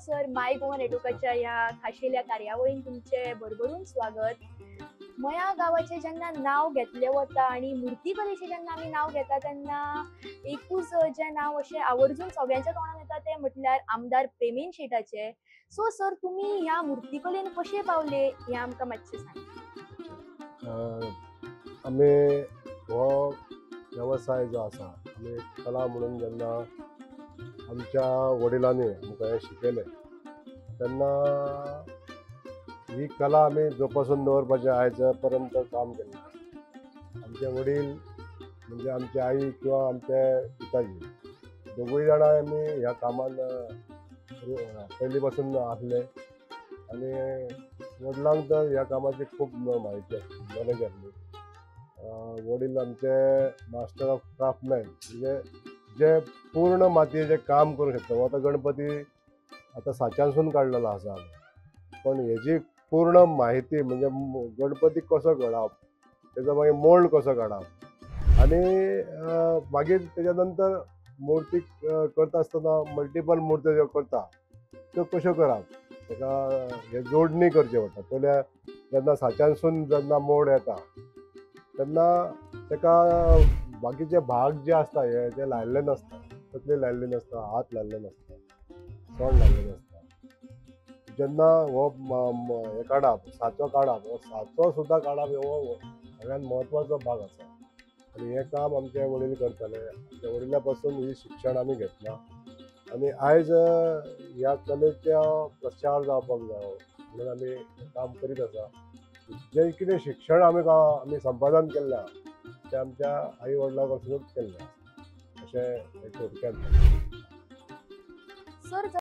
Sir, माय गोवा नेटवर्काच्या ह्या खाशेल्या कार्यावळीन तुमचे भरभरून स्वागत. मया गांवाचें जेन्ना नांव घेतलें वता आनी मुर्तीकलेचें जेन्ना आमी नांव घेता तेन्ना एकूच जें नांव अशें आवर्जून सगळ्यांच्या तोंडान येता तें म्हटल्यार आमदार प्रेमेंद शेटाचें. सो सर, तुमी ह्या मुर्तीकलेन कशें पावले हें आमकां मातशें सांग. आमी हो वेवसाय जो आसा, आमी कला म्हणून जेन्ना आमच्या वडिलांनी आमकां हें शिकयलें तेन्ना ही कला आमी जोपासून दवरपाचें आयज पर्यंत काम केलें. आमचे वडील म्हणजे आमची आई किंवा आमचे पिताजी दोगूय जाणां आमी ह्या कामान पयलीं पासून आसले आनी वडिलांक तर ह्या कामाची खूब म्हायती आसली, नॉलेज आसली. वडील आमचे मास्टर ऑफ क्राफ्टमॅन, म्हणजे जे पूर्ण मातयेचें काम करूंक शकता. आतां गणपती आतां साच्यानसून काडलेलो आसा आमी, पण हेजी पूर्ण म्हायती म्हणजे गणपती कसो घडप, तेजो मागीर मोल्ड कसो काडप आनी मागीर तेज्या नंतर मुर्ती करता आसतना मल्टिपल मुर्त्यो ज्यो करता त्यो कश्यो करप, तेका हे जोडणी करची पडटा. पयल्या जेन्ना साच्यानसून जेन्ना मोड येता तेन्ना तेका बाकीचे भाग जे आसता हे ते लायिल्ले नासता, तकली लायिल्ली नासता, हात लायिल्ले नासता, सोंड लायिल्ले नासता. जेन्ना हो हे काडप, साचो काडप, हो साचो सुद्दां काडप हो सगळ्यात म्हत्वाचो भाग आसा आनी हें काम आमचे वडील करताले. आमच्या वडिला पासून ही शिक्षण आमी घेतलां आनी आयज ह्या कलेचो प्रचार जावपाक जायो म्हणून आमी काम करीत आसा. जें कितें शिक्षण आमी आमी संपादन केल्लें आसा तें आमच्या आई वडिलां कडसुनूच केल्लें आसा, अशें थोडक्यात. सर,